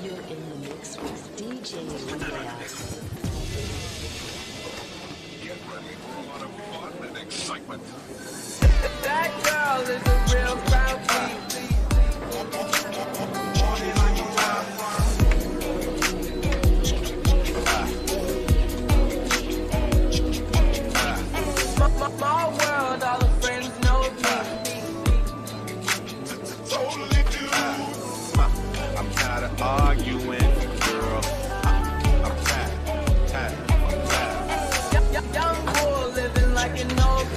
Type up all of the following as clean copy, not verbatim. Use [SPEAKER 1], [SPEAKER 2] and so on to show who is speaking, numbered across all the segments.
[SPEAKER 1] You're in the mix with DJ Leah.
[SPEAKER 2] Get ready for a lot of fun and excitement.
[SPEAKER 3] That girl is a real crowd pleaser. My world, all her friends know me.
[SPEAKER 2] Totally do.
[SPEAKER 4] I'm tired of arguing, girl. I'm tired, tired, I'm tired.
[SPEAKER 3] Young bull living like an old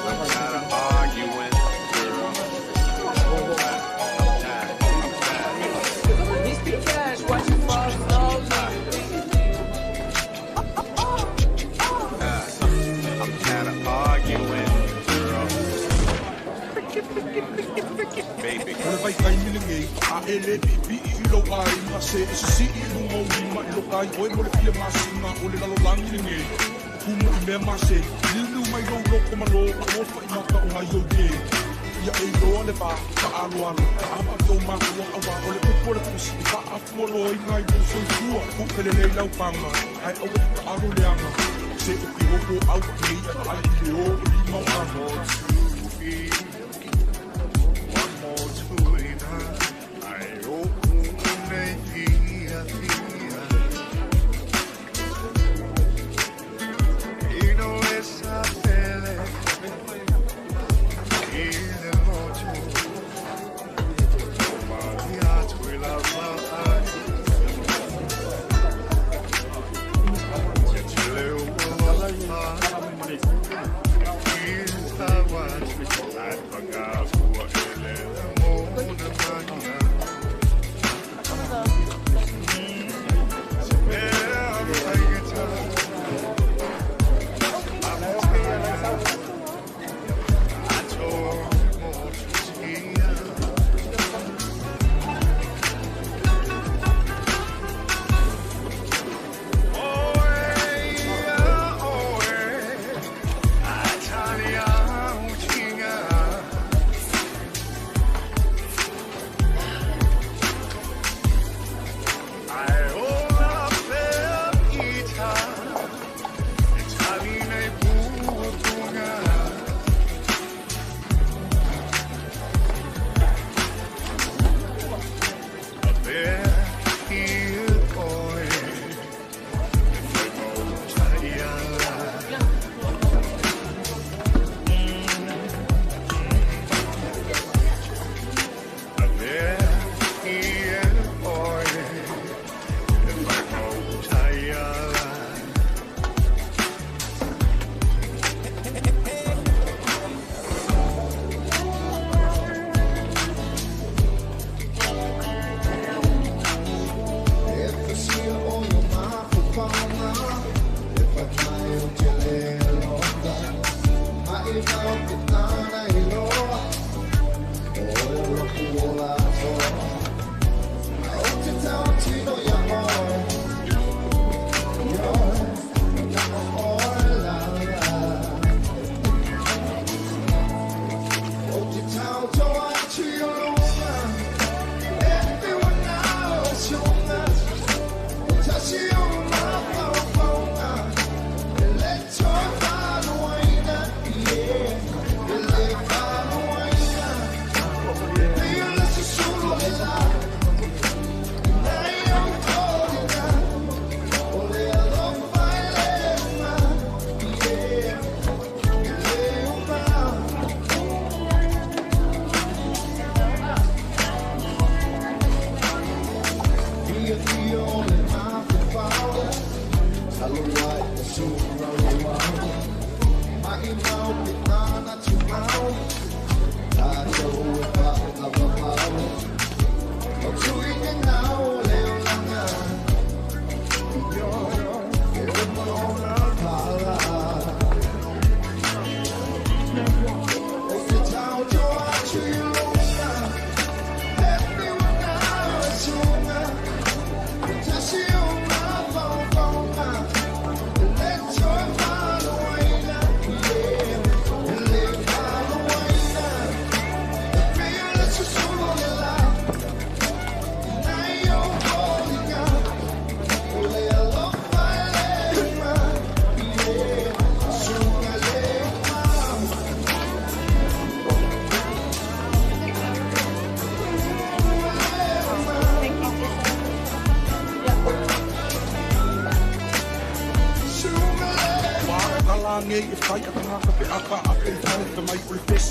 [SPEAKER 4] I'm tired of arguing, girl. I'm tired, I'm tired.
[SPEAKER 3] Mr. Cash, watch it fall slowly.
[SPEAKER 4] I'm tired of arguing, girl. Baby.
[SPEAKER 5] O le vaitaimi lenei a e lē piipii i lou aiga se e sisii i luga o lima i lokai oe mo le fia masina o le lalolagi lenei kumu i mea maseni liuliu mai lou loko ma lō alofa i maka o nai ou e ia e iloa le vā taʻaloalo taʻama tou makua auā o le upu o le tusi i faafualoaina i lou soifua puʻupelelei laupaga ae aua i taʻalo leaga se o kioko au nei e vaai i le ō o lima o aga.
[SPEAKER 2] One more tuina, ai o nei fia fia. Ino esa pele, ile motu, o malia tuila ai. Te tele o alofa, i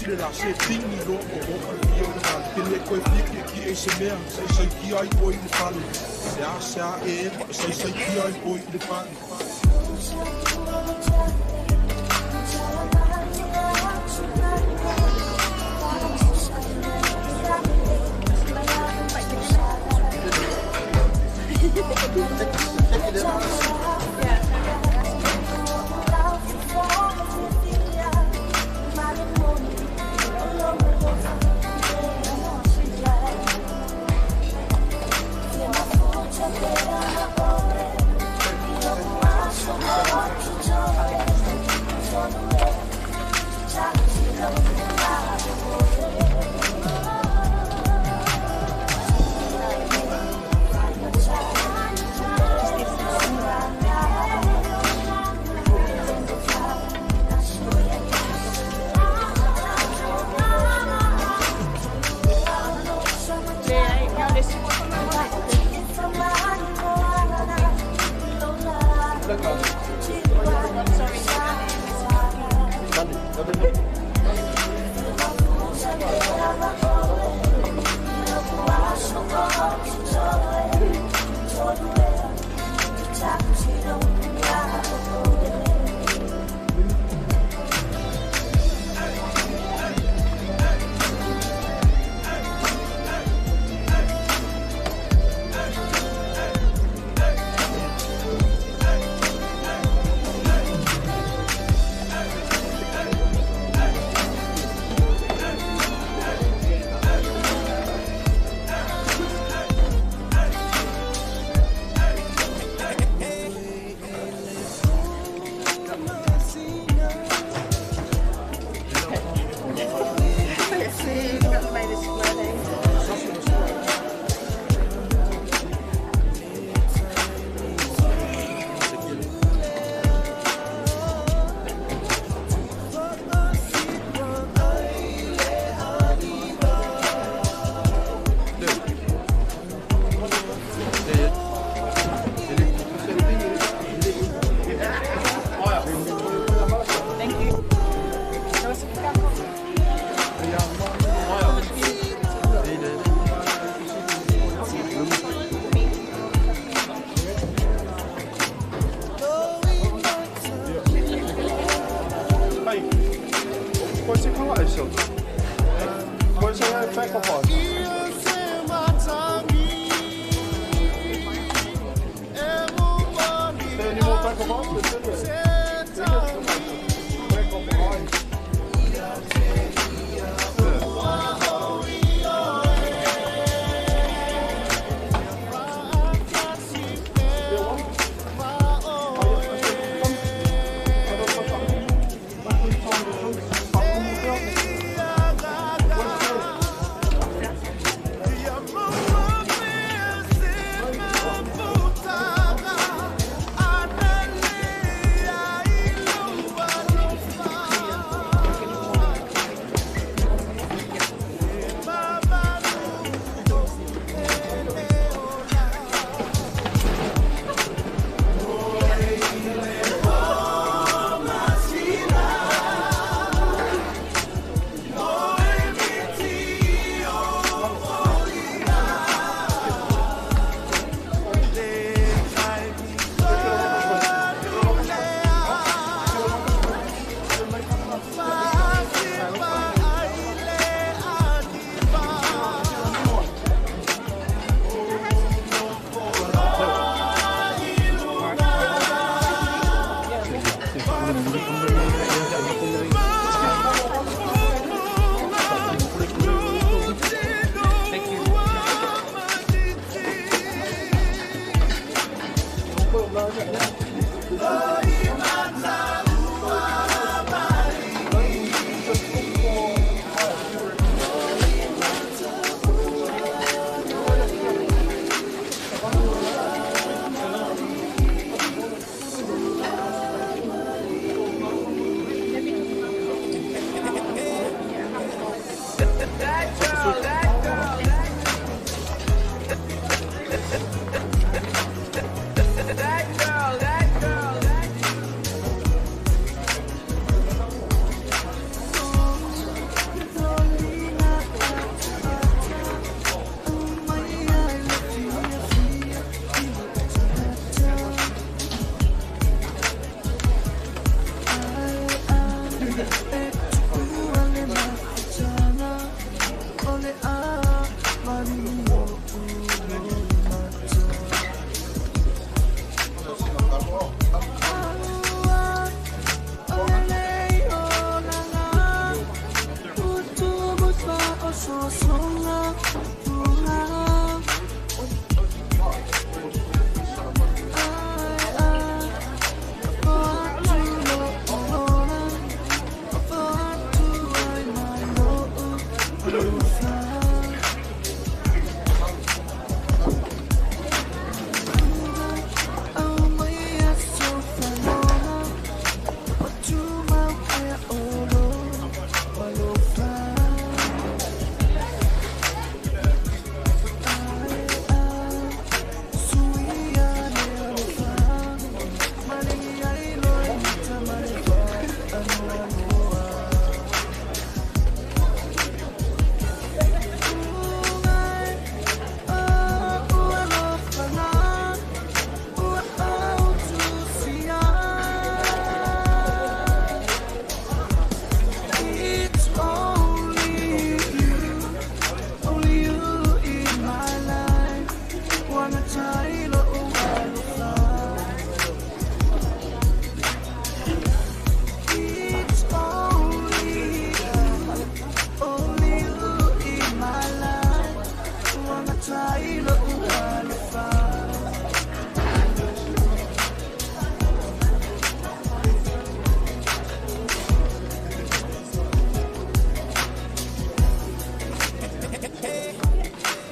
[SPEAKER 5] si le la se tingi lo o o o le fia o le vale. Ke le koe fia ki ki e se mea, sa i sai ki ai oi le fale. Se a se a e e, sa i sai ki ai oi le fale.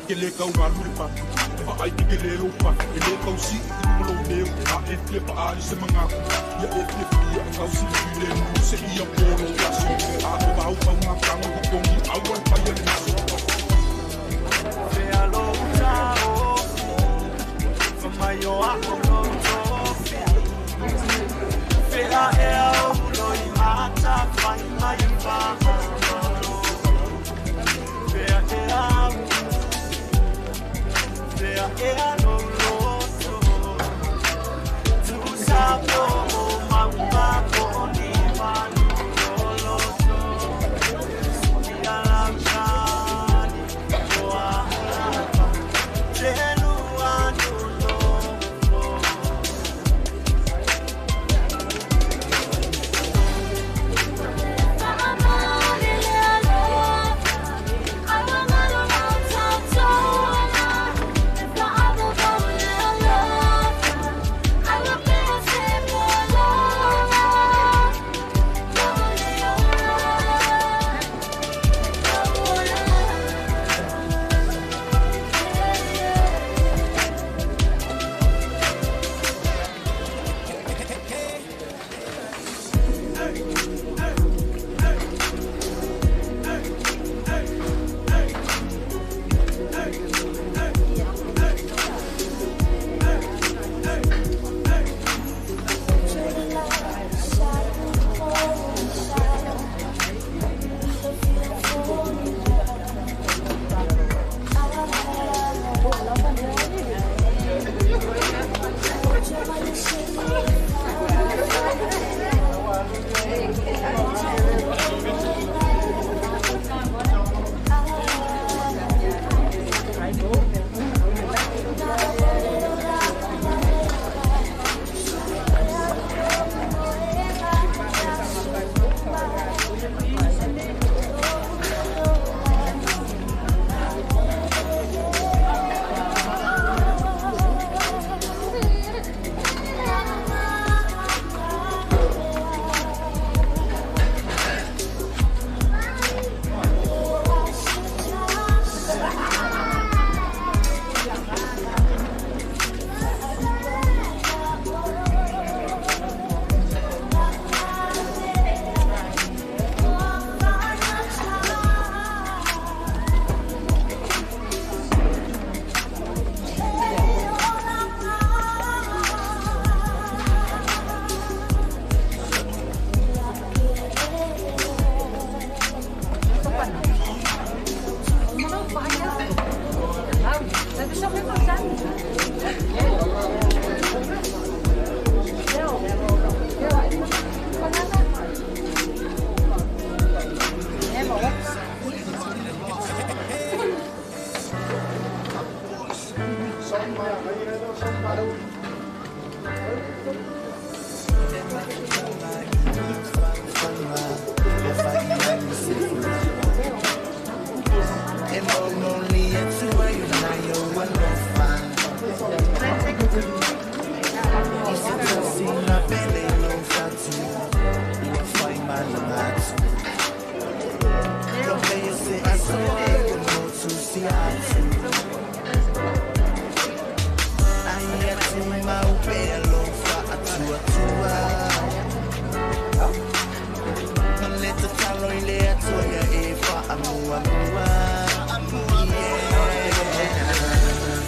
[SPEAKER 5] Ke le kau malu le pa Pa ai ke le lo pa E le kau si i malo leo A e fie pa a i se mangaku Ia e fie fia e kau si i le mu Se ia polo aso A ko vau kau ngā tango ku tongi Au al pa ia le naso.
[SPEAKER 4] Fea lo tao, fa mai o a o lo tofi. Fea ea o lo i mata, fai mai fa malo. Fea ea fea ea lo loto. Tu sa po o mauma po ni manu lo loto. Ia lau kani o a Tenu anu no. E momoli atu ai ona i ou alofa. I se tasi na pele lou fatu, ua faimalaga atu. Lope o se aso e ua motu si atu. Ai atu mau pea lou faatuatua. Ma le tatalo i le Atua ia e faamuamua. Yeah.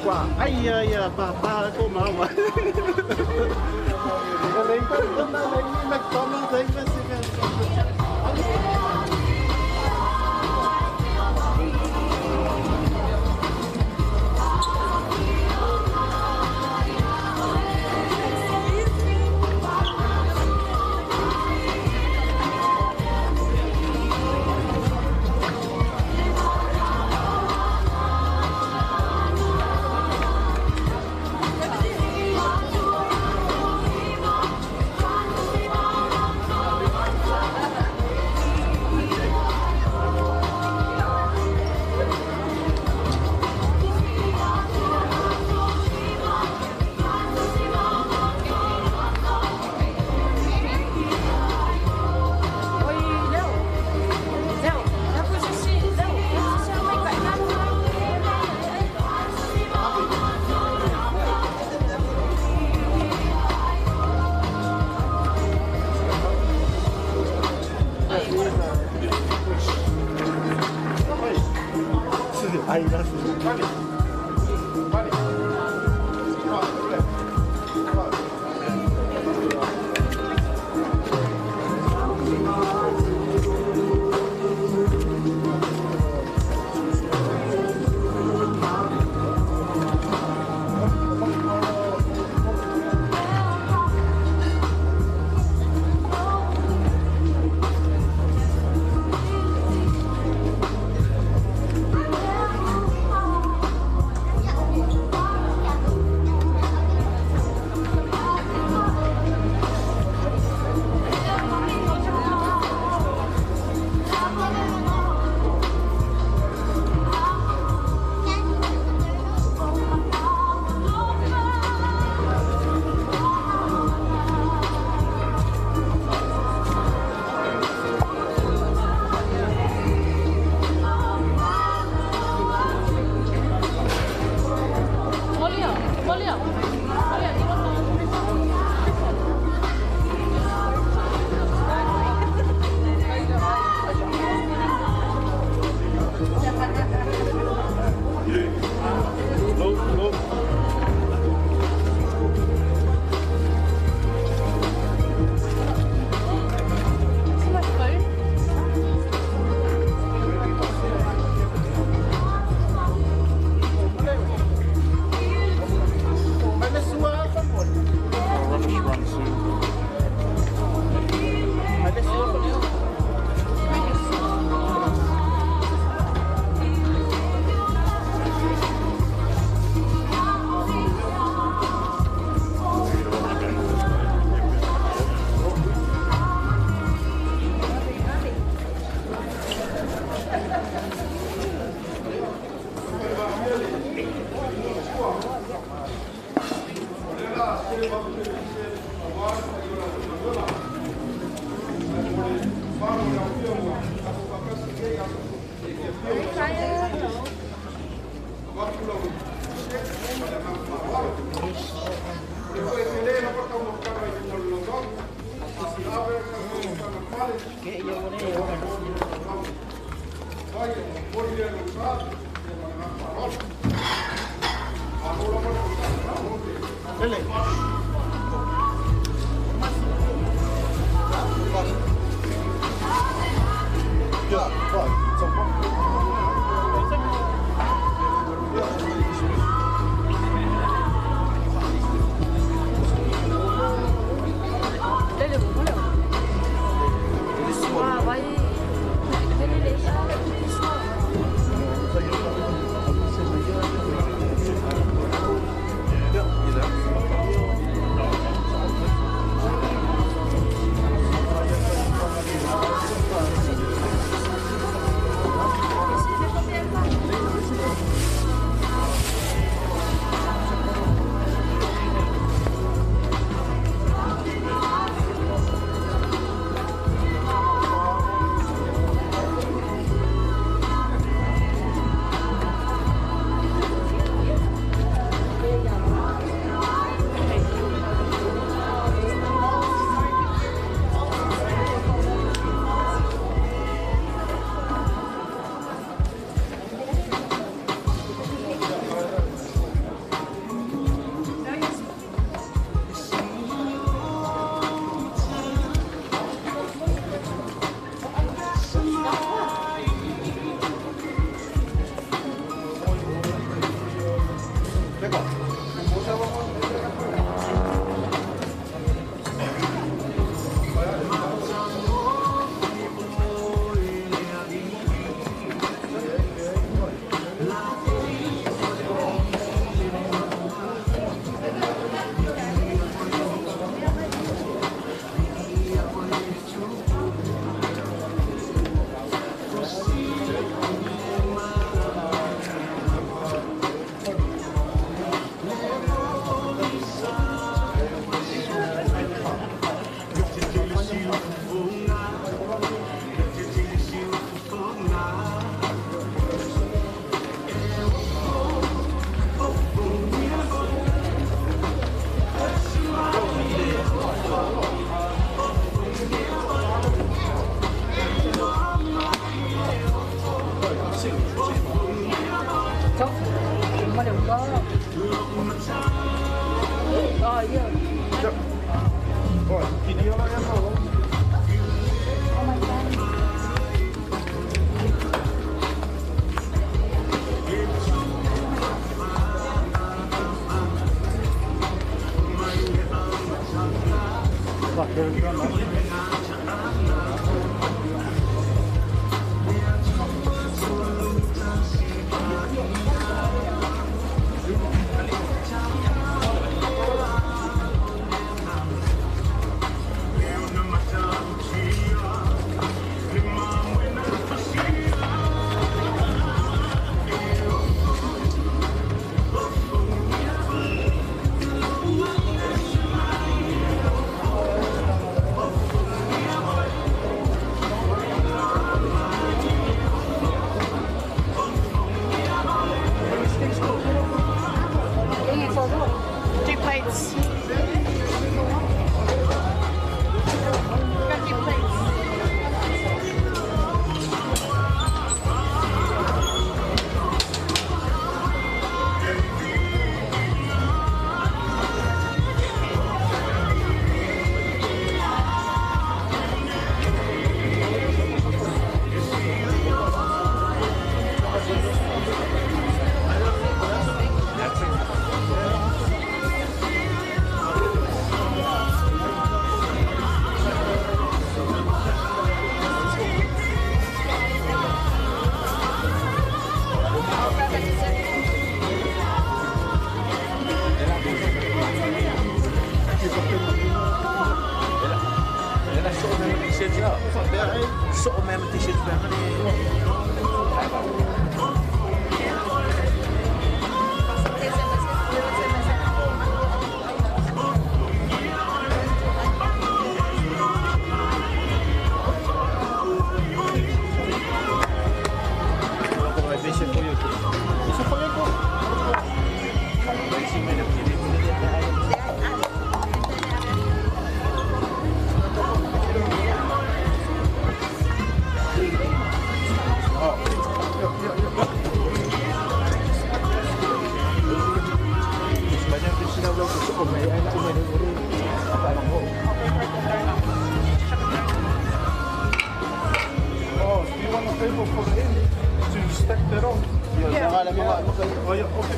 [SPEAKER 6] Kwa ai ai pa pa ko mama.
[SPEAKER 7] Two plates. Got two plates.
[SPEAKER 5] Oh, do you want a table for the end to stack that on?
[SPEAKER 6] Yeah.
[SPEAKER 5] Oh, yeah, okay.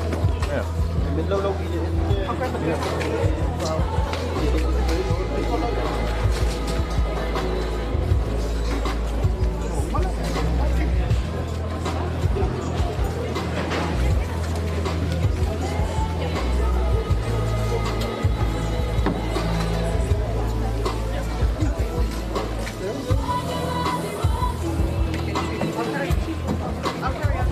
[SPEAKER 7] I'll carry on.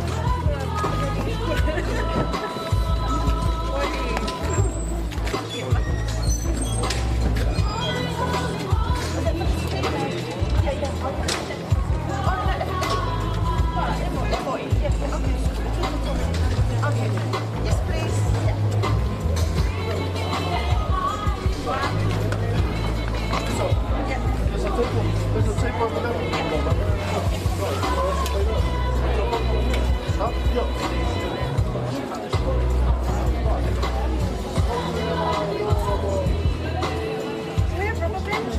[SPEAKER 7] Okay. Yes, please.
[SPEAKER 5] There's a table. There's a table over there. Huh? Yeah.
[SPEAKER 7] Do we have rubber bands?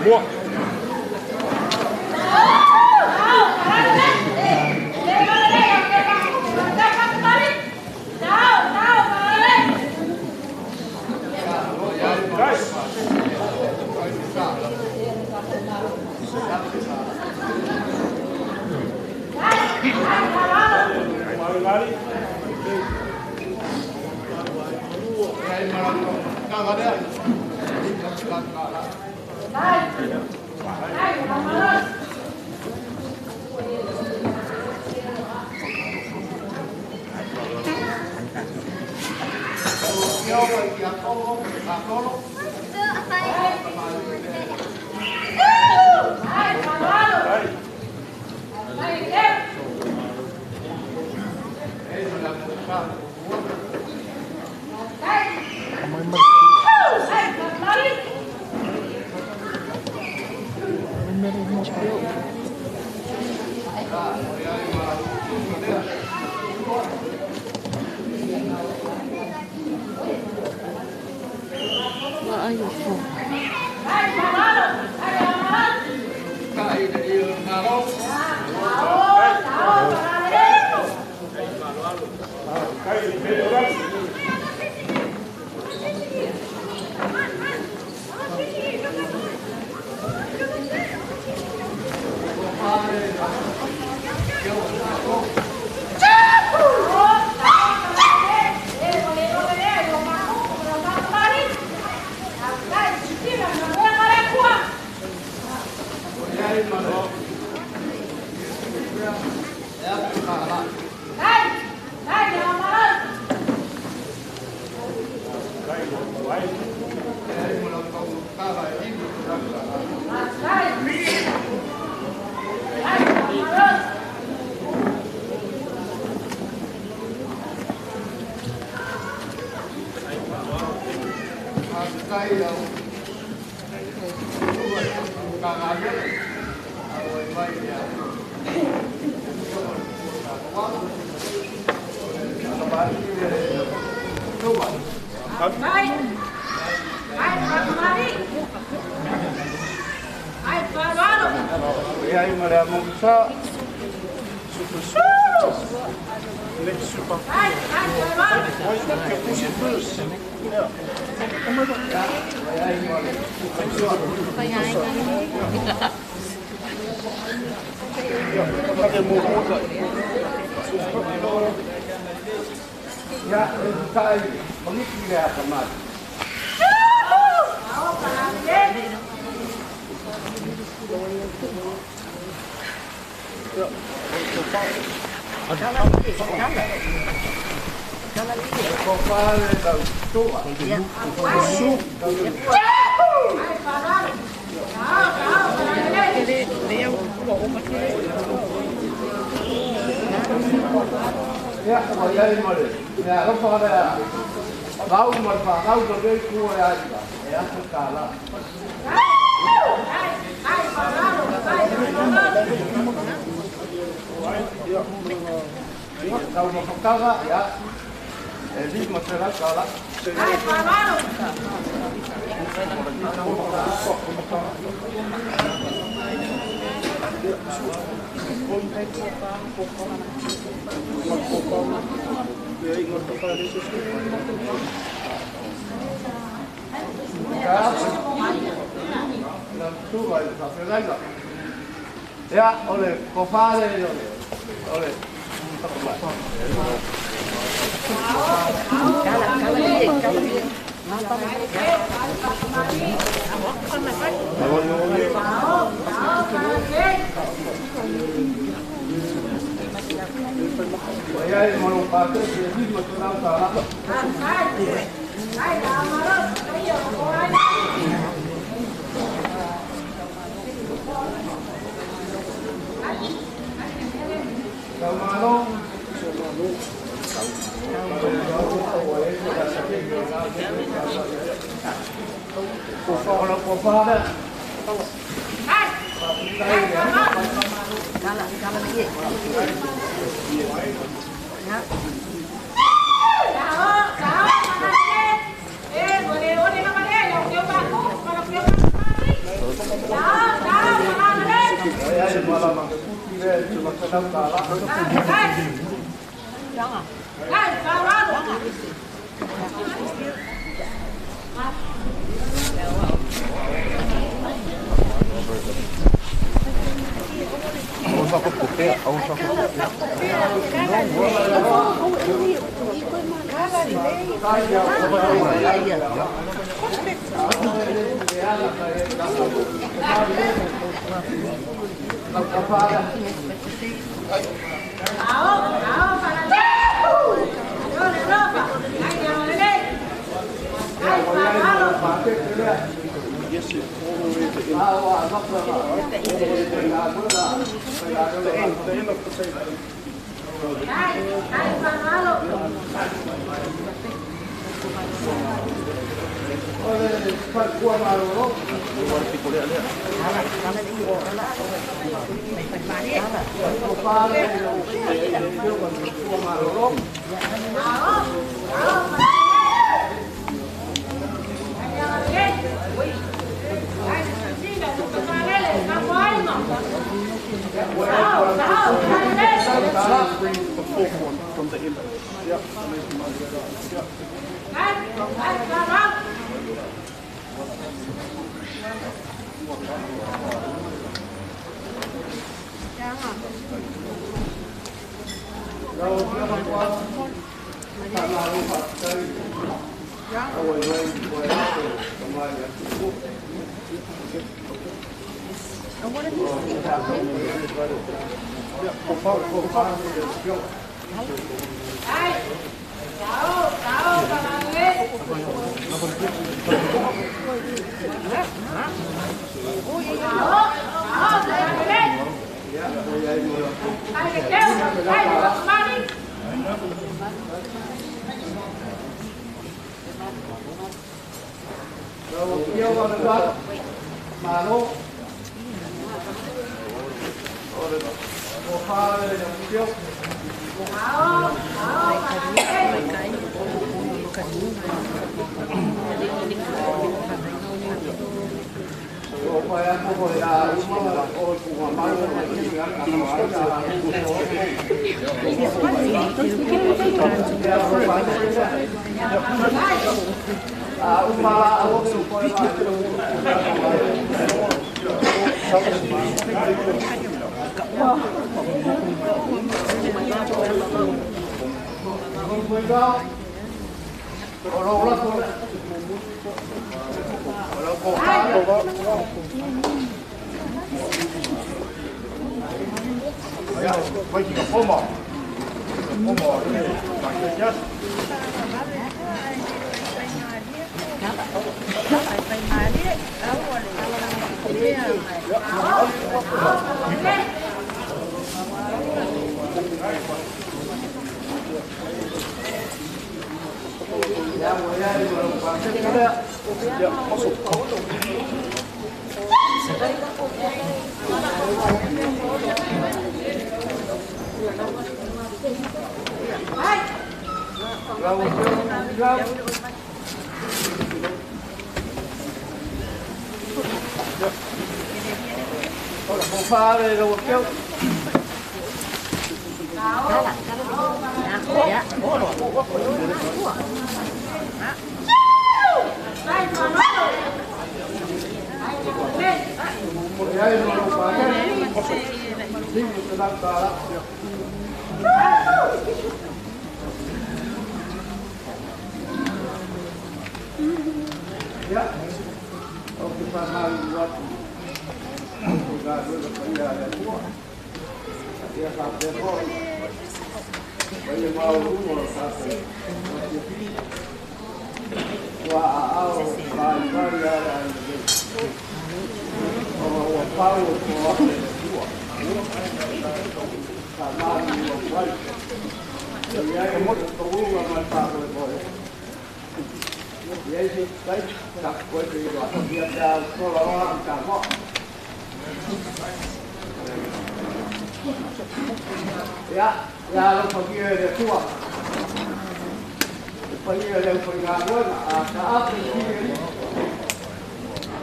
[SPEAKER 5] Samoa.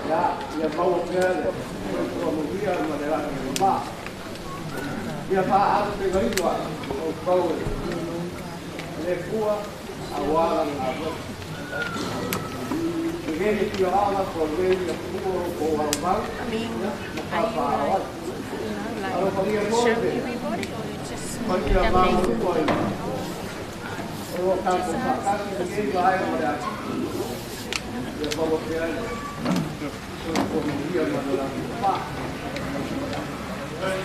[SPEAKER 6] Ia, ia maua pea le soifua manuia ma le lagi mama. Ia faaaupegaina outou e le Atua auā lana galuega. Lenei le fia ao latou nei i atunuu o lo tou alomau
[SPEAKER 7] I mean,
[SPEAKER 6] ma
[SPEAKER 7] are you
[SPEAKER 6] papaaao
[SPEAKER 7] like,
[SPEAKER 6] ai.
[SPEAKER 7] like
[SPEAKER 6] Alofagia foi
[SPEAKER 7] show
[SPEAKER 6] le
[SPEAKER 7] everybody or you just
[SPEAKER 6] paia
[SPEAKER 7] can they?
[SPEAKER 6] maualuga i o lo o
[SPEAKER 7] Just
[SPEAKER 6] tatou
[SPEAKER 7] ask
[SPEAKER 6] faatasi
[SPEAKER 7] because
[SPEAKER 6] lenei
[SPEAKER 7] we
[SPEAKER 6] vaega
[SPEAKER 7] can
[SPEAKER 6] ma le atunuu. Ia maua pea le soifua manuia ma le lagi mama.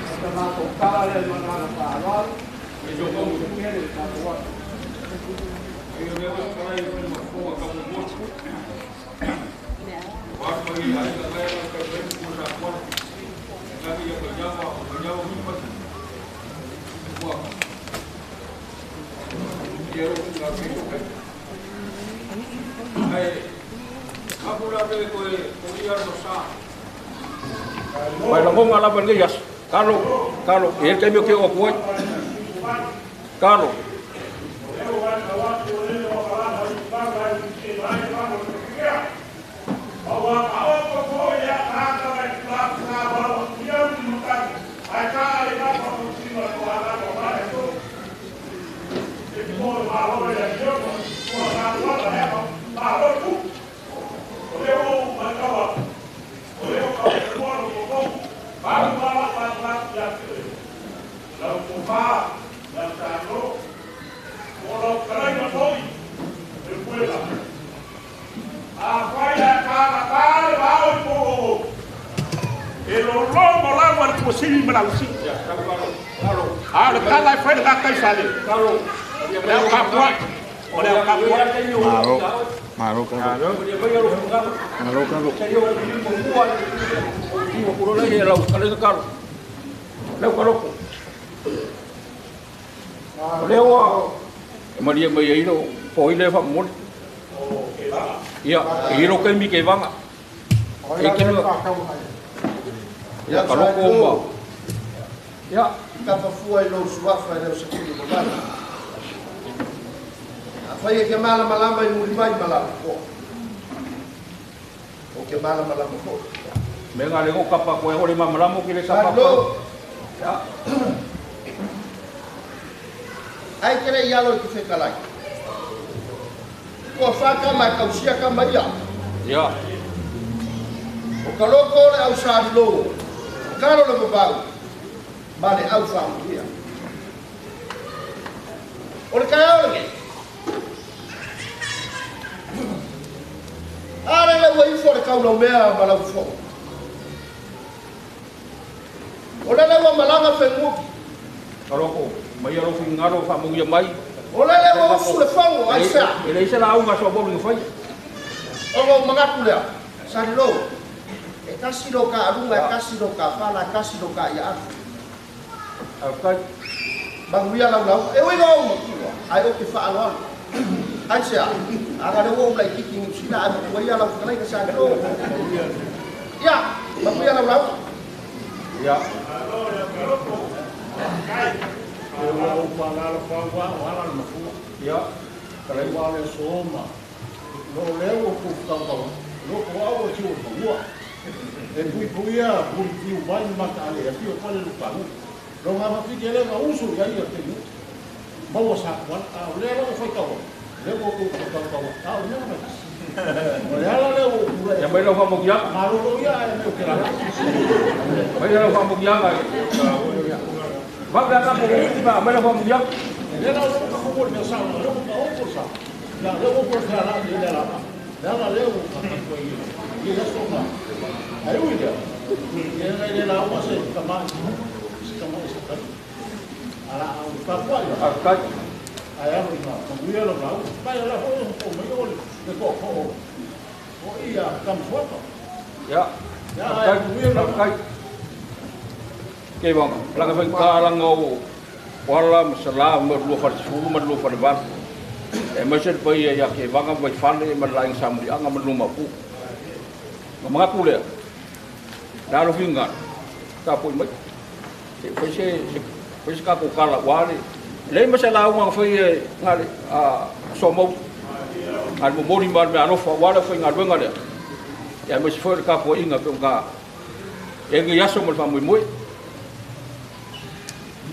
[SPEAKER 6] O sa matou tala lea ma le agaga faaaloalo, manuia tele le tatou aso.
[SPEAKER 8] Mai lagoga lava i lenei aso. Talo, talo, e i ai le taimi ou te oo atu ai. Talo.
[SPEAKER 9] Malo, malo kalo. Malo kalo.
[SPEAKER 8] O lea ua e malie mai ai lo po ile fa mo. Ia, e ilo kaimi ke vanga. E ke no. Ia ka loko ma. Ia,
[SPEAKER 10] tafafua i lou suafa e le o se kili mamala. Afai e ke malamalama i muli mai malama ko. O ke malamalama ko.
[SPEAKER 8] Me nga le go kapa ko e ole mamalamo ki le kapa.
[SPEAKER 10] Salo.
[SPEAKER 8] Ia.
[SPEAKER 10] Ai kere i alo i te whekalai. Kua whaka mai kausia ka mai ia.
[SPEAKER 8] Ia.
[SPEAKER 10] O ka loko o le au sāri lō. O kalo le mabau. Ma le au whamuia. O le kai ao le Ara le ua ifo le kaulau mea ma lau fo. O le ua malanga whenguki.
[SPEAKER 8] Ka loko, mai alo fingalo fa mungia mai.
[SPEAKER 10] O le ua usu le whango, ai sea.
[SPEAKER 8] E le isa la au ngaso bolu ngawhai.
[SPEAKER 10] O ngau mangaku lea, sari lō. E kasi lo ka arunga, e kasi lo ka whala, e kasi lo ka ia afu.
[SPEAKER 8] Au kai.
[SPEAKER 10] Manguia lau lau, e uiga au matua, ai o te whaaloalo. Ai sea, aga le ua ulai kiki ngu sina, ai matua ia lau whakalai ka sari lō. Ia, manguia lau lau.
[SPEAKER 8] Ia. Ia.
[SPEAKER 11] E pui puia, pui tiu mai mata ale, e pio pale lukahu. Lo ngā mawhiti ele ngā usu ia ia te nu. Maua sa kwan, a o lea lau whai kawa. Lea o kou whai kawa, a o lea mai. O lea la lea o kura.
[SPEAKER 8] Ia mai lau whamokianga.
[SPEAKER 11] Maroro ia e meo ke rā.
[SPEAKER 8] Mai lau whamokianga. Vau lea ka po ba, mai lau whamokianga.
[SPEAKER 11] Lea lau ka kumori mea sa, lea o ka opo sa. Ia lea o po lea la lea la. Lea la lea o ka katua ia. Ia lea soka. Ai ui lea. Ia ngai lea la ua se kama se kama se kai. Ala au ka kwa ia.
[SPEAKER 8] Au kai.
[SPEAKER 11] Ai alo ina, manguia lau lau. Pai ala ho o mai o le ko ko. O ia kam suapa.
[SPEAKER 8] Ia.
[SPEAKER 11] Ia ai manguia lau
[SPEAKER 8] kai. Ke vanga, langa fai ka langa o wala masala ma lu fa su ma lu fa ba. E ma se pai ia ke vanga vai fale ma la ing samuri anga ma lu ma pu. Ma mga pule. La lo finga. Ka poi mai. Se foi se foi se ka ko kala wale. Le ma se la unga foi ngale a so mo. Al mo mori ma me alofa wale foi ngaluenga le. Ia aemaise foi o le tapuaiga pei ona ta i ai lenei aso ma le faamoemoe.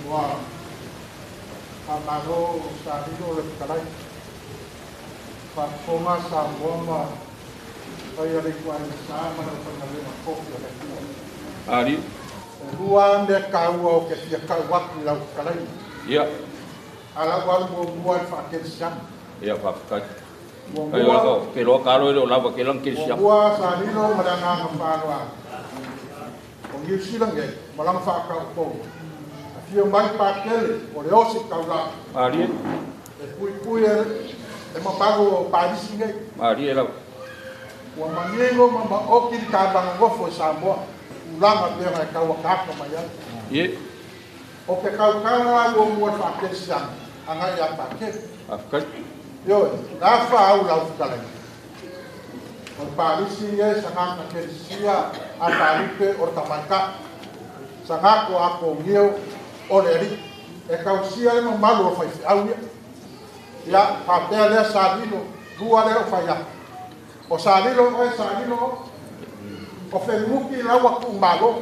[SPEAKER 12] Ua faamalo sa lilo le fetalai. Faafofoga Samoa ma paia le ituaiga sa ma le aufaigaluega tofi a le Atua.
[SPEAKER 8] Ali.
[SPEAKER 12] E lua lava mea taua ou te fia tau atu i lau fetalaiga.
[SPEAKER 8] Ia.
[SPEAKER 12] A lau alu muamua i le faakerisiano.
[SPEAKER 8] Ia, faafetai. Muamua. Ke loa kalo e le o lava ke lang kerisiano.
[SPEAKER 12] Muamua sa lilo ma le agaga faaaloalo. O Niu Sila nei ma lana faataupou. Afio mai Pakele o le osi taulaga.
[SPEAKER 8] Malie.
[SPEAKER 12] E puipui e mamalu o Palisi nei.
[SPEAKER 8] Malie lava.
[SPEAKER 12] Ua manino ma maoti le taavaga nofo i Samoa, tulaga pei ona e tau akaaka mai ai.
[SPEAKER 8] Ie.
[SPEAKER 12] O ke tautala la muamua i le faakerisiano agai ia Pakele.
[SPEAKER 8] Faafetai.
[SPEAKER 12] Ioe, la faau lau fetalaiga. O le Palisi e sagaka kerisia a Palipe o le tamaitai. Sagako a Kogio o le alii. E tausia le mamalu o le faifeau ia. Ia, faapea lea sa lilo, lua lea o fai atu. O sa lilo oe, sa lilo oe. O Fenuki laua tuumalo.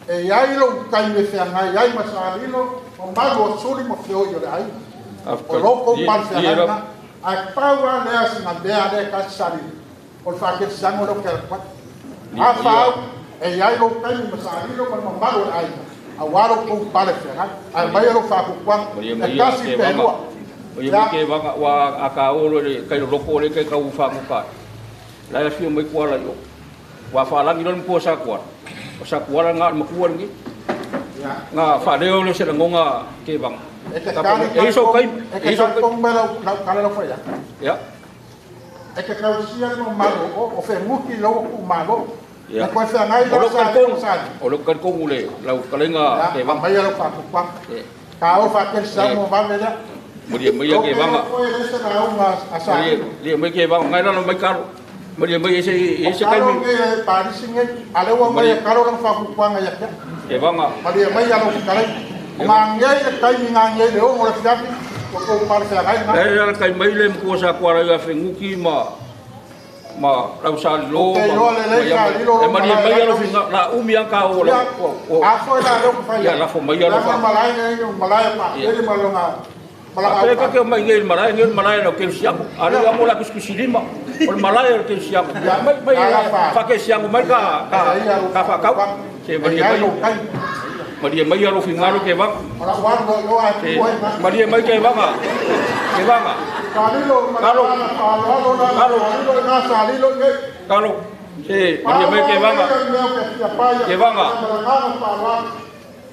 [SPEAKER 12] E i ai lou taimi e feagai ai ma sa lilo, mamalu o suli ma feoi o le aiga. O lou kou pale feagai lena. Ae pau lava lea sina mea lea e tasi sa lilo, o le faakelisiano lea ou te alu atu ai. A faau, e i ai lou taimi ma sa lilo ma le mamalu o le aiga, aua lou kou pale feagai. Ae maia lou faapuapuaga, e tasi pe lua.
[SPEAKER 8] Malie mai Kevaga, ua a ka oo loa i le kai loloko o lea kai tau faagoka ai. La e afio mai Kuala i o. Ua faalagi loa le matua sa Kuala. O sa Kuala lena o le matua lenei. Na faaleo lea o se lagoga Kevaga.
[SPEAKER 12] E te tali
[SPEAKER 8] E i sou taimi,
[SPEAKER 12] e
[SPEAKER 8] e
[SPEAKER 12] te
[SPEAKER 8] i sou taimi.
[SPEAKER 12] talitonu mai lau tala lau fai atu.
[SPEAKER 8] Ia.
[SPEAKER 12] E te tausia le mamalu o Fenuki i lau tuumalo.
[SPEAKER 8] Ia.
[SPEAKER 12] E toe feagai
[SPEAKER 8] O
[SPEAKER 12] la
[SPEAKER 8] lou
[SPEAKER 12] sa lilo
[SPEAKER 8] talitonu,
[SPEAKER 12] sa lilo.
[SPEAKER 8] o lou talitonu le lau fetalaiga
[SPEAKER 12] Ia,
[SPEAKER 8] Kevaga.
[SPEAKER 12] aumaia lau faapuapuaga.
[SPEAKER 8] E.
[SPEAKER 12] Ka o faakelisiano mo vave lea.
[SPEAKER 8] Malie maia
[SPEAKER 12] Lou te
[SPEAKER 8] Kevaga.
[SPEAKER 12] iloa foi e le se lauga a sa
[SPEAKER 8] Malie,
[SPEAKER 12] lilo.
[SPEAKER 8] lie mai Kevaga, ngai lalo mai kalo. Malie mai e se
[SPEAKER 12] O
[SPEAKER 8] e se
[SPEAKER 12] kalo
[SPEAKER 8] taimi.
[SPEAKER 12] nei e Palisi nei, a lea ua aumai
[SPEAKER 8] Malie.
[SPEAKER 12] e kalo lana faapuapuaga ia te au.
[SPEAKER 8] Kevaga.
[SPEAKER 12] Malie mai lau fetalaiga. O gagei le taimi gagei le 6 o le afiafi, ua tou palefeagai lena.
[SPEAKER 8] Le alakai mai le matua sa Kuala ia Fenuki ma ma lau sa
[SPEAKER 12] Ou
[SPEAKER 8] lilo
[SPEAKER 12] te
[SPEAKER 8] ma
[SPEAKER 12] iloa
[SPEAKER 8] ma
[SPEAKER 12] lelei
[SPEAKER 8] ia
[SPEAKER 12] sa
[SPEAKER 8] mai.
[SPEAKER 12] lilo
[SPEAKER 8] E
[SPEAKER 12] lou
[SPEAKER 8] malie
[SPEAKER 12] malae
[SPEAKER 8] mai
[SPEAKER 12] ai
[SPEAKER 8] alo
[SPEAKER 12] lau
[SPEAKER 8] finga la umi a ka o
[SPEAKER 12] Ia,
[SPEAKER 8] lau o
[SPEAKER 12] a foi la lea ou te fai
[SPEAKER 8] ia
[SPEAKER 12] atu.
[SPEAKER 8] lafo mai alo
[SPEAKER 12] Leaga
[SPEAKER 8] fa.
[SPEAKER 12] malae nei o malae a
[SPEAKER 8] Ia.
[SPEAKER 12] Pakele ma lona malaga
[SPEAKER 8] A pe ka
[SPEAKER 12] aupale.
[SPEAKER 8] ke mai nei le malae nei le malae lau kerisiano. A le
[SPEAKER 12] Ia.
[SPEAKER 8] amo la kusikusilima. O le malae o le kerisiano.
[SPEAKER 12] Ia,
[SPEAKER 8] Mai mai
[SPEAKER 12] ala fa.
[SPEAKER 8] fa kerisiano mai ka
[SPEAKER 12] E
[SPEAKER 8] ka
[SPEAKER 12] ai alo
[SPEAKER 8] ka fa kau.
[SPEAKER 12] faapuapuaga.
[SPEAKER 8] Se
[SPEAKER 12] E
[SPEAKER 8] malie
[SPEAKER 12] i ai
[SPEAKER 8] mai.
[SPEAKER 12] lou taimi.
[SPEAKER 8] Malie mai alo fingalo Kevaga.
[SPEAKER 12] O lau alu loa i o ae
[SPEAKER 8] Se
[SPEAKER 12] tuu ai ma.
[SPEAKER 8] malie mai Kevaga. Kevaga.
[SPEAKER 12] Sa lilo ma le
[SPEAKER 8] Kalo.
[SPEAKER 12] agaga faaaloalo la
[SPEAKER 8] Kalo.
[SPEAKER 12] sa lilo i na sa lilo i nei.
[SPEAKER 8] Kalo. Se malie
[SPEAKER 12] Pau
[SPEAKER 8] mai
[SPEAKER 12] lava
[SPEAKER 8] Kevaga.
[SPEAKER 12] lea i mea ou te fia pai atu
[SPEAKER 8] Kevaga.
[SPEAKER 12] ai ma le agaga faaaloalo.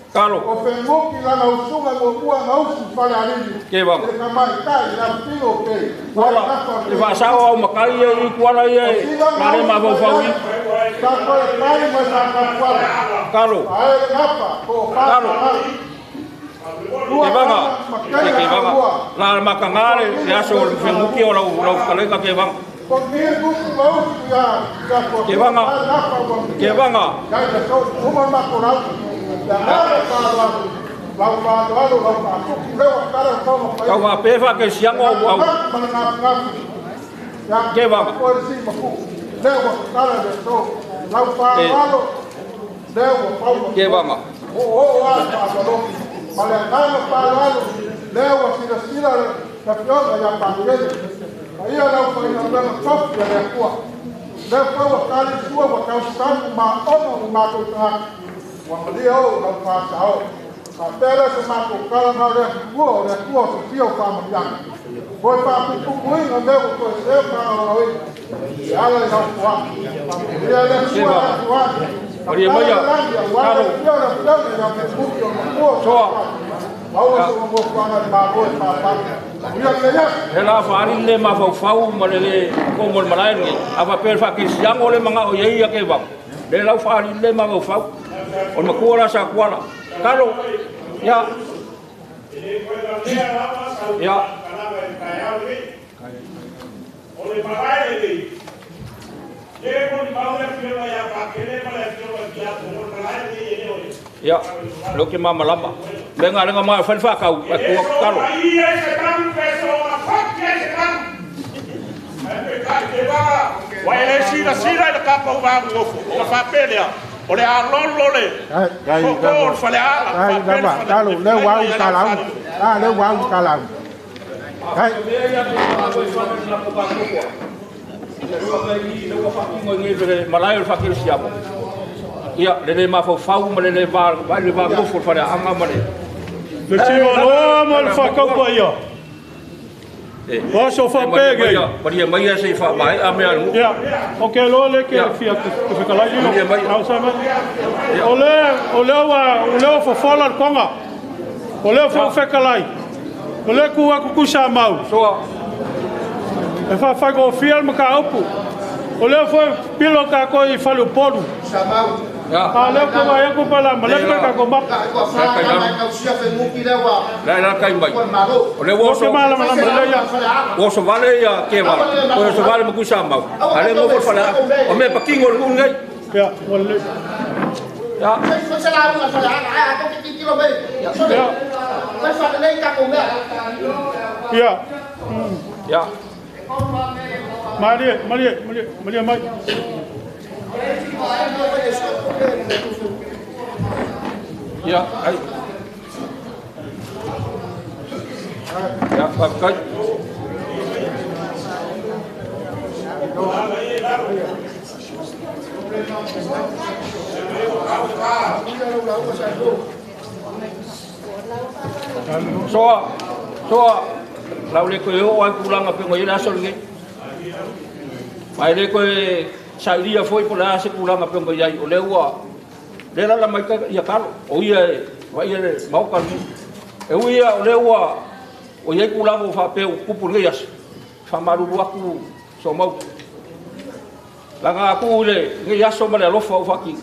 [SPEAKER 8] Kalo.
[SPEAKER 12] O Fenuki lana usuga muamua gausi i fale alii.
[SPEAKER 8] Kevaga.
[SPEAKER 12] I le tamaitai i le afifio o Kei.
[SPEAKER 8] Kuala,
[SPEAKER 12] Ai gafa o
[SPEAKER 8] le
[SPEAKER 12] Kei.
[SPEAKER 8] faasao au makai ia i Kuala ia
[SPEAKER 12] O
[SPEAKER 8] e
[SPEAKER 12] sila
[SPEAKER 8] la le
[SPEAKER 12] gausi
[SPEAKER 8] mafaufau
[SPEAKER 12] mai
[SPEAKER 8] i.
[SPEAKER 12] ai. Sa toe pai ma sa tapuala.
[SPEAKER 8] Kalo.
[SPEAKER 12] Ae le gafa, po o
[SPEAKER 8] Kalo.
[SPEAKER 12] faasagai. Lua
[SPEAKER 8] Kevaga.
[SPEAKER 12] tala ma
[SPEAKER 8] Ia
[SPEAKER 12] kei
[SPEAKER 8] Kevaga.
[SPEAKER 12] atua.
[SPEAKER 8] La makaga le le aso o le Fenuki o lau lau fetalaiga Kevaga.
[SPEAKER 12] Ko ni kuku gausi ia ia ko
[SPEAKER 8] Kevaga.
[SPEAKER 12] ai gafa ua mia.
[SPEAKER 8] Kevaga.
[SPEAKER 12] Ia i le tau uma ma ko lau. Ia aga faaaloalo. Lau faaaloalo, lau faatupu lea ua tala le tauma
[SPEAKER 8] Tau
[SPEAKER 12] fai.
[SPEAKER 8] faapea faakerisiano au au.
[SPEAKER 12] Ma le gafugafu. Ia,
[SPEAKER 8] Kevaga.
[SPEAKER 12] ko le si maku. Lea ua tala le tau. Lau
[SPEAKER 8] E
[SPEAKER 12] faaaloalo, lea ua pau ma
[SPEAKER 8] Kevaga.
[SPEAKER 12] O o a faaaloalo. Ma le agaga faaaloalo, lea ua silasila le afioga ia Pakele. Ma ia lau faigaluega tofi a le Atua. Lea foi ua tali sua ua tausami ma ona o matou tagata. Ua malie ou lau faasao. Faapea lea se matou tala na o le Atua o le Atua o sosia o faamanuiaga. Foi faapupupuina mea ua toe seu faaaloaloina. E ala i lau foaga. Faamanuia le Atua
[SPEAKER 8] Kevaga.
[SPEAKER 12] e atu ane.
[SPEAKER 8] Malie
[SPEAKER 12] Tatala
[SPEAKER 8] maia.
[SPEAKER 12] le lagi aua le
[SPEAKER 8] Kalo.
[SPEAKER 12] afio o le afioga ia Fenuki o matua o
[SPEAKER 8] Soa.
[SPEAKER 12] Samoa. Maua
[SPEAKER 8] Ia.
[SPEAKER 12] se nofoaga i le Malo e papala. Manuia lenei aso.
[SPEAKER 8] He la faali le mafaufau ma le le komo le malae lenei. A faapea le faakerisiano le magao i ai ia Kevaga. Le lau faali le mafaufau. O le matua la sa Kuala. Kalo. Ia. Ia. Ia, lo ke mamalama. Me ngā lenga mai whai whakau, e kua kalo.
[SPEAKER 13] Ua e le silasila i le tatou vanonofo ona faapea lea, o le a lolo le tootoo o le Faleaana faapea le
[SPEAKER 8] Malae o le faakerisiano, ia, le le mafaufau ma le le va le vanonofo o le Faleaana ma le
[SPEAKER 14] Le tivaloa ma le faakaupa ia. O aso faapea nei.
[SPEAKER 8] Malie maia se i faamaea mea a le nuu.
[SPEAKER 14] Ia, o ke loa le ke fia te fetalai lilo. Nau sa mai. O le o lea ua o lea ua fofola le toga. O lea foi ua fetalai. O lea tu atu Tuisamau. E faafaigofie le mataupu. O lea foi pilo tatou i Faleupolu. A o lea ou te vaai atu pe la malepe tatou mapa.
[SPEAKER 8] La la kai mai. O le ua oso ua oso vale ia Kevala. O oso vale ma Tuisamau. A le nofo le Faleaana. O mea patino o le nuu lenei.
[SPEAKER 14] Ia, ua lelei.
[SPEAKER 8] Ia.
[SPEAKER 14] Ia.
[SPEAKER 8] Ia.
[SPEAKER 14] Malie, malie, malie, malie mai.
[SPEAKER 8] Ia, ai. Ia, faafetai. Soa, soa, lau le koe o ai tulaga pe ngoi le aso lenei. Ma e le koe sailia foi po o le a se tulaga pe ngoi ai, o lea ua le lala mai ia kalo, o ia e vaia le maoka lenei. E ui ia o lea ua o iai tulaga ua faapea ua tupu lenei aso, faamalulu atu Somau. Laga atu i lenei aso ma le alofa ua faatino,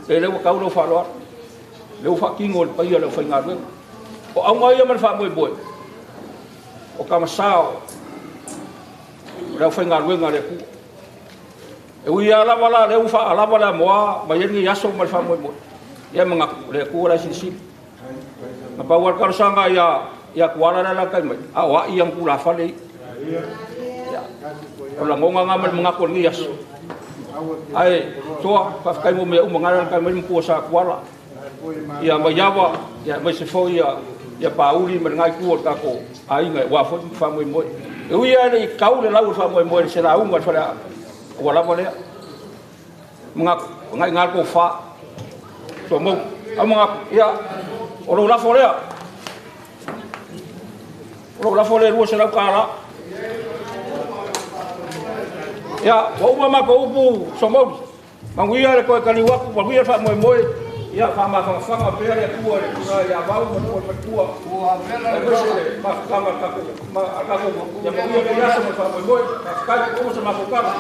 [SPEAKER 8] e lea ua tau lau faaaloalo, lea ua faatino e le paia o le aufaigaluega. O auga ia ma le faamoemoe, o tamasa o le aufaigaluega a le Atua. E ui lava lava la lea ua faalava le amoa mai ai lenei aso ma le faamoemoe, ia manatu o le Atua la e silasila. Na pau lava le talosaga ia Tuala la e tai mai, a o ai ia ma tulafale ia. O lagona nga ma le manatu o lenei aso. Ae toa, faafetai mo mea uma ngana tai mai matua sa Tuala. Ia mai awa, ia mai se foi ia ia Pauli ma le ngai tu o le tatou aiga ua foi faamoemoe. E ui lava le i kau le lau o le faamoemoe le se lauga le fale ua lava lea. Manatu, ngai ngā kō whā. So mau, au manatu, ia, o lou lafo lea. O lou lafo lea $200. Ia, ua uma matou upu Somauli. Manuia le toe taliu atu, manuia le faamoemoe. Ia, faamafanafana pea le Atua i le tulaga ia Vau ma le faletua. Aemaise le mafutaga a le tatou, ia manuia lenei aso ma le faamoemoe. Faafetai, ua uma se matou tala.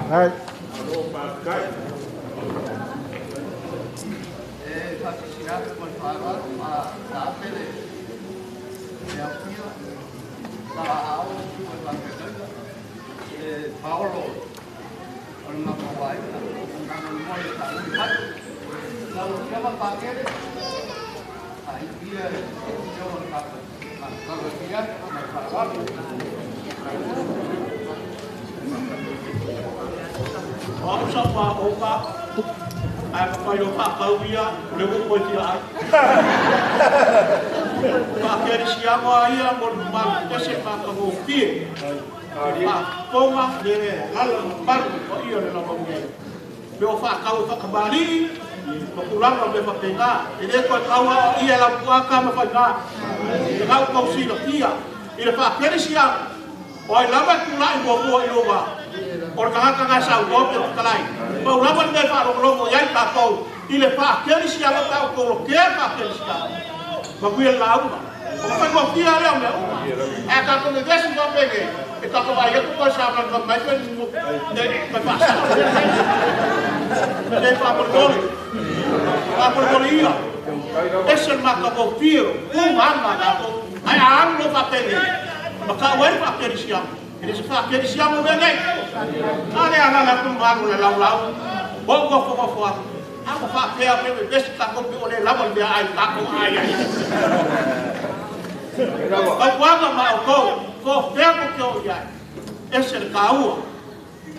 [SPEAKER 12] Hai.
[SPEAKER 13] Pau lava le mea e faalogologo i ai tatou i le faakerisiano pe a ua tolokea le faakerisiano. Manuia le lauga. O le faigofie lea o mea uma. Ae a tatou vevesi faapenei, e tatou vaai atu toe savali fai mai pe toe faasao. Se faamolemole, faamolemole ia. Ese le matagofie o uga aga a tatou. Ae a alu loa faapenei, ma tau ai le faakerisiano, e le se faakerisiano mea nei. A lea alaala atu ma alu i le laulau, ua ou nofonofo atu. A ua faapea pe vevesi tatou pe ua le lava le meaai tatou ai ai. Tautuaga ma outou, po o fea tou te o i ai, ese le taua,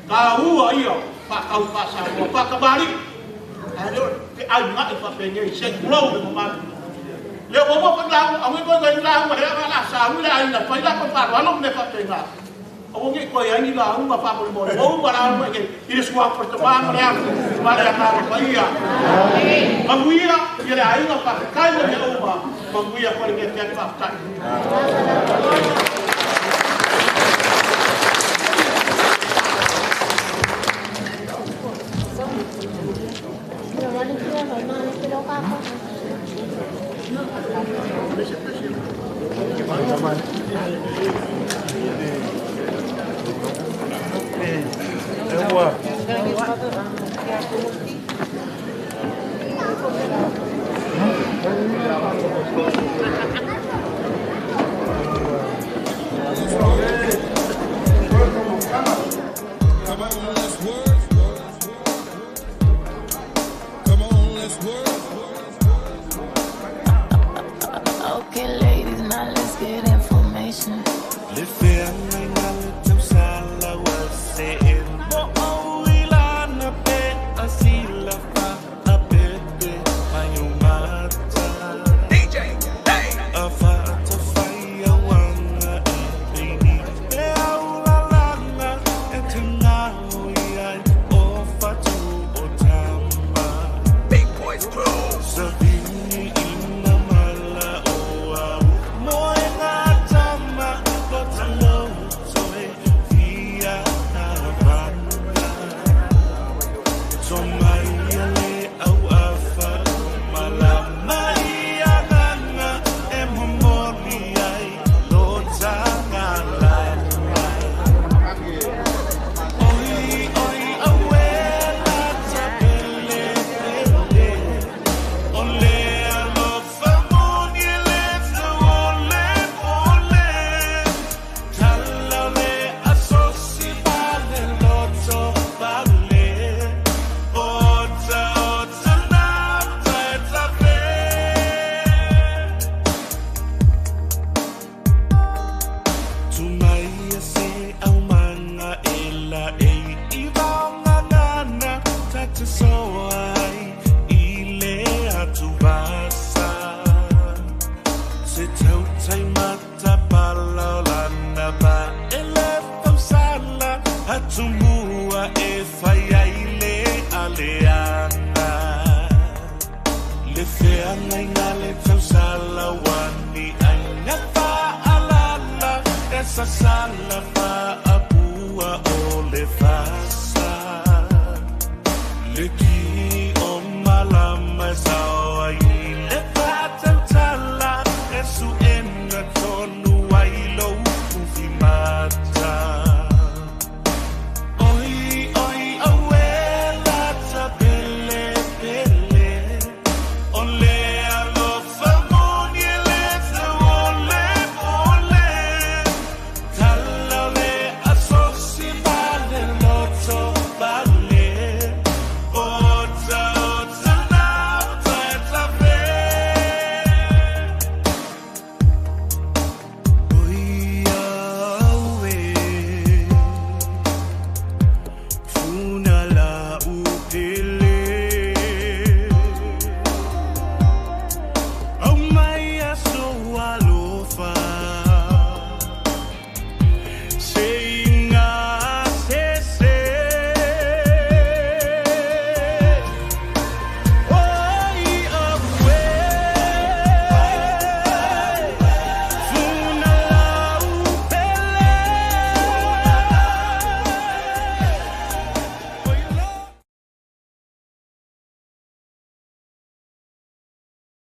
[SPEAKER 13] taua ia o faatau faa-Samoa, faatamalii, ae le o le feauga'i faapenei, se i tulou le mamalu. Le o maua foi lauga, aua ne i toe i ai ni lauga leaga o le a saui le aiga e fai latou faaaloalo ma mea faapena. Aua ne i toe i ai ni lauga faamolemole, ua uma lauga i i le suafa o le Tama ma le Alo ma le Agaga Paia. Manuia ia le aiga, faafetai mo mea uma, manuia foi lenei afiafi, faafetai.
[SPEAKER 5] Come on, let's work. Come on, let's work.
[SPEAKER 15] Okay, ladies, now let's get information.
[SPEAKER 4] Le feagaiga le tausala ua see mo ou i lana pe a silafa a pepe mai o mata.
[SPEAKER 2] DJ Dave.
[SPEAKER 4] A faatafai auaga i peini e aulalanga e te gao i ai o fatu o tama.
[SPEAKER 2] Big Boys Crew.
[SPEAKER 4] Savini ina mala o au mo e ngā tama lo talo toe fia havana. So mai le au afa malama i aganga e momoli ai lo tangala. Oi oi awe la tapele pele. O le alofa moni le ole ole. Tala le asosi vale loto vale. Ota ota na ta fe. Tumai se au manga e la e i vaonga ngana ta te soa ai i le atu vasa. Se tautai mata palaolana ba e le fausala atumua e fai ai le aleaga. Le feagaiga le tausala ua ni aiga faalala e sasala faapua o le fasa. Le ki o malama e